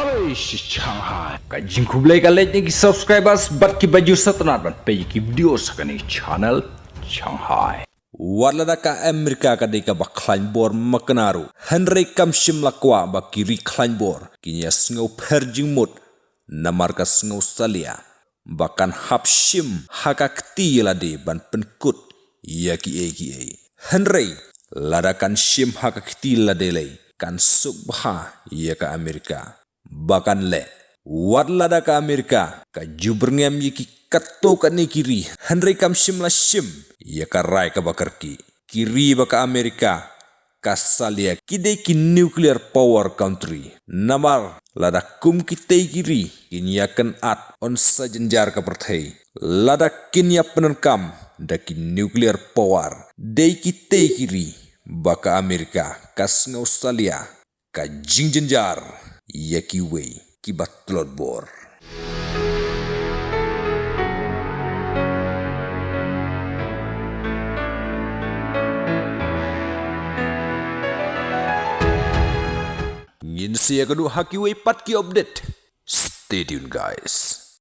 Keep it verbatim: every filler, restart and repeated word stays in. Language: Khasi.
Alai shi Shanghai. Ka jingkhublei ka leit na ki subscribers bad ki bajur satanat ban peit ki video sa kane channel Shanghai. Wat lada ka Amerika ka dei kaba khlaiñ bor makna ruh, hynrei kam shym la kwah ba ki ri khlaiñ bor kin ïa sngew pher jingmut, namar ka sngew salia ba kan hap shim ha ka kti ïa lade ban pynkut ïa kiei kiei. Hynrei lada kan shim ha ka kti ïa lade lei, kan suk bha ïa ka Amerika. Ba kan leh, wat lada ka Amerika ka ju byrngem ïa ki katto katne ki ri, hynrei kam shym la shim ïa ka rai kaba kyrkieh. Ki ri ba ka Amerika ka salia ki dei ki nuclear power country. Namar lada kum kitei ki ri kin ïa kynad, yn sa jynjar ka pyrthei. Lada kin ïa pyndonkam da ki nuclear power, dei kitei ki ri ba ka Amerika ka sngew salia ka jingjynjar ïa kiwei kiba tlot bor. Ngin sa ïakynduh ha kiwei pat ki update. Stay tuned, guys.